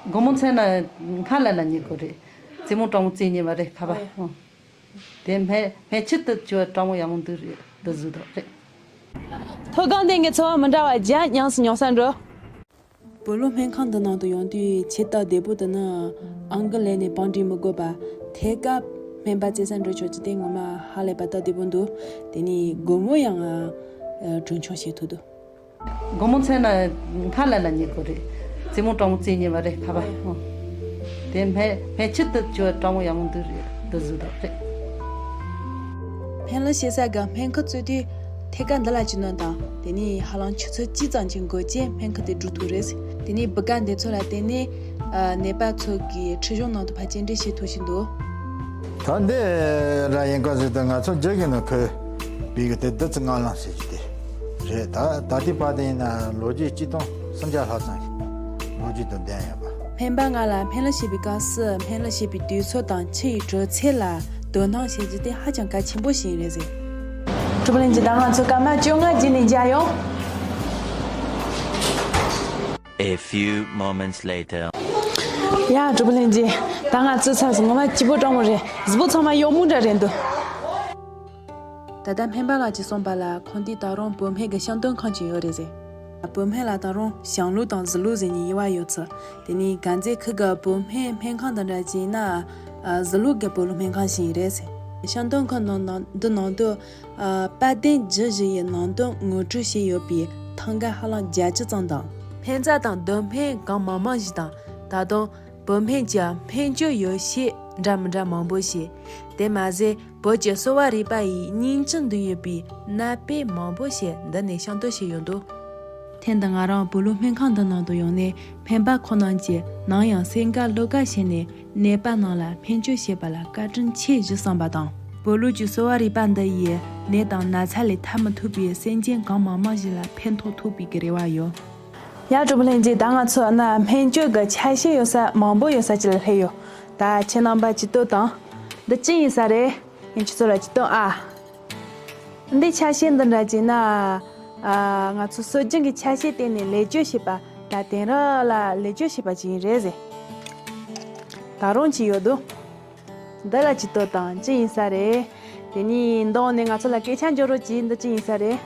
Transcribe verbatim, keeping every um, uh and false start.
དགོང་མོ་མཚན་ན་སྔ་ལ་ལ་ཉལ་དགོས་རེད། རྩེད་མོ་སྤྲང་མོ་རྩེ་ཉལ་བ་རེད་ཁ་པ། ཨོ། དེ་སྨན་སྨན་ཆུ་དུ་བཅུ་བ་སྤྲང་མོ་ཡག་མོ་འདུག་རེད་འདུག་བཟོས་འདུག་རེད། མཐོ་སྒང་སྟེང་གི་འཚོ་བ་མི་འདྲ་བ་བརྒྱ་ཉམས་སུ་མྱོང་ས་འགྲོ། བོད་ལུགས་སྨན་ཁང་འདི་ནང་དུ་ཡོང་དུས་ཆེས་སྟབས་བདེ་པོ་དེ་ནི་ཨང་ཀི་ལས་ནས་བང་སྒྲིག་མི་དགོས་པ། ཐད་ཀར་སྨན་པ་བཙལ་ས་འགྲོ་ཆོག་རྒྱུ་དེ་ངོ་མ་ཧ་ལས་པ་སྟབས་བདེ་པོ་འདུག་དེ་ནས་དགོང་མོ་ཡང་ཨ་གྲོན་ཆུང་བྱེད་ཐུབ་འདུག་དགོང་མོ་མཚན་ན་སྔ་ལ་ལ་ཉལ་དགོས་རེད། རྩེད་མོ་སྤྲང་མོ་རྩེ་ཉལ་བ་རེད་ཁ་པ། ཨོ། དེ་སྨན་སྨན་ཆུ་དུ་བཅུ་བ་སྤྲང་མོ་ཡག་མོ་འདུག་རེད་འདུག་བཟོས་འདུག་རེད། སྨན་གླུ་ཤེས་ས་ག་སྨན་ཁུ་བཙུགས་དུས་ཐད་ཀར་འདི་ལ་ཅི་ནོ་དང་དེ་ནས་ཧ་ལམ་ཆུ་ཚོད་གཅིག་ཙམ་གྱི་འགོར་རྗེས་སྨན་ཁུ་དེ་འགྲོ་ཐུབ་རེད། དེ་ནས་བུ་ག་འདེབས་ཚོད་ལ་བརྟེན་ནས་ཨ་ནད་པ་ཚོ་གི་ཁྲིད་གཞུང་ནང་དུ་ཕར་སྐྱེལ་འདྲེན་བྱེད་ཐུབ་བཞིན་འདུག་ད་འདི་ར་ཡིན་ག་ཟེར་ཏེ་ང་ཚོ་རྒྱ་གི་ནང་ཁུལ་བི་གི་དེ་བདུད་རྩི་ལྔ་ལམ་ཟེར་གྱི་དེ་རེད། ད་ད་ལྟའི་བར་དུ་ཡིན་ན་ལོ་རྒྱུས་གཅིག་སྟོང་སུམ་བརྒྱ་ལྷག་ཙམ་ཞིག་ལོ་རྒྱུས་དང་ལྡན་ཡོད་པ། སྨན་པ་ང་ལ་སྨན་གླུ་ཤེས་པའི་སྐབས་སུ་སྨན་གླུ་ཤེས་པའི་དུས་ཚོད་དང་ཆུ་ཡི་དྲོད་ཚད་ལ་དོ་སྣང་བྱེད་རྒྱུ་དེ་ཧ་ཅང་གལ་ཆེན་པོ་ཞིག་ཡིན་རེད་ཟེར། གྲུབ་ལན་གྱི་ད་ང་ཚོ་སྐར་མ་བཅོ་ལྔ་རྗེས་ནས་མཇལ་ཡོང་། A few moments later. ཡ་གྲུབ་ལན་གྱི་ད་ང་ཚོ་ཚར་སོང་། ངོ་མ་སྐྱིད་པོ་སྤྲང་མོ་རེད། གཟུགས་པོ་ཚང་མ་ཡག་མོ་འདྲ་རེད་འདུག་ད་ལྟ་སྨན་པ་ལགས་ཀྱིས་གསུངས་པ་ལ་ཁོང་དེ་ད་རུང་བོད་སྨན་གྱི་བཤམས་སྟོན་ཁང་ཅིག་ཡོད་རེད་ཟེར། བོད་སྨན་ལ་ད་རུང་བྱང་ལུགས་དང་གཟི་ལུགས་ཟེར་ནས་དབྱེ་བ་ཡོད་ཚུལ། དེ་ནས་དཀར་མཛེས་ཁུལ་གྱི་བོད་སྨན་སྨན་ཁང་དང་འདྲ་ཅིག་ན་ཨ་གཟི་ལུགས་ཀྱི་བོད་ལུགས་སྨན་ཁང་ཞིག་རེད་ཟེར། བཤམས་སྟོན་ཁང་ནང་ནང་འདི་ནང་དུ་ཨ་དཔལ་ལྡན་རྒྱུད་བཞི་ཡི་ནང་དོན་ངོ་སྤྲོད་བྱས་ཡོད་པའི་ཐང་ག་ཧ་ལམ་བརྒྱད་ཅུ་ཙམ་དང་། སྨན་རྩྭ་དང་རྡོ་སྨན་གང་མང་མང་ཞིག་དང་། ད་དུང་བོད་སྨན་གྱི་སྨན་བཅོས་ཡོ་བྱད་འདྲ་མི་འདྲ་མང་པོ་ཞིག་དེ་མ་ཟད་བོད་ཀྱི་གསོ་བ་རིག་པ་ཡི་སྙིང་བཅུད་འདུས་ཡོད་པའི་གནའ་དཔེ་མང་པོ་ཞིག་འདི་ནས་བཤམས་སྟོན་བྱས་ཡོད་འདུག་ཐེངས་འདི་ང་རང་བོད་ལུགས་སྨན་ཁང་འདི་ནང་དུ་ཡོང་ནས་སྨན་པ་ཁོ་རྣམས་ཀྱིས་ནམ་ཡང་སེམས་དགའ་བློ་དགའ་བྱས་ནས་ནད་པ་རྣམས་ལ་སྨན་བཅོས་བྱེད་པ་ལ་བཀའ་དྲིན་ཆེ་ཞུ་བསམ་པ་དང་། བོད་ལུགས་ཀྱི་གསོ་བ་རིག་པ་འདི་ཡིས་ནད་དང་ན་ཚ་ལས་ཐར་མི་ཐུབ་པའི་སེམས་ཅན་གང་མང་མང་ཞིག་ལ་ཕན་ཐོགས་ཐུབ་པའི་གི་རེ་བ་ཡོད། ཡ་གྲུབ་ལྷན་རྒྱས། ད་ང་ཚོ་ན་སྨན་བཅོས་ཀྱི་ཆ་ཤས་ཡོད་ས་མང་པོ་ཡོད་ས་ཅིག་ལ་སླེབས་ཡོད། ད་ཁྱེད་རྣམ་པ་ཅིག་ལྟོས་དང་། འདི་ཅི་ཡིན་ས་རེད། ངས་ཁྱེད་ཚོ་ལ་ཅིག་སྟོན་ཨ། འདི་ཆ་ཤས་འདི་འདྲ་ཅིག་ན། ཨ། ང་ཚོ་སྲོལ་རྒྱུན་གྱི་ཆ་ཤས་བརྟེན་ནས་ལེགས་བཅོས་བྱས་པ། ད་དེང་རབས་ལ་ལེགས་བཅོས་བྱས་པ་ཅིག་ཡིན་རེད་ཟེར། ད་རུང་ཅིག་ཡོད་འདུག་འདི་ལ་ཅིག་ལྟོས་དང་། ཅི་ཡིན་ས་རེད། དེ་ནས་འདི་འོག་ནས་ང་ཚོ་ལ་སྐད་ཆ་འཇོག་རོགས་གྱིས། འདི་ཅི་ཡིན་ས་རེད།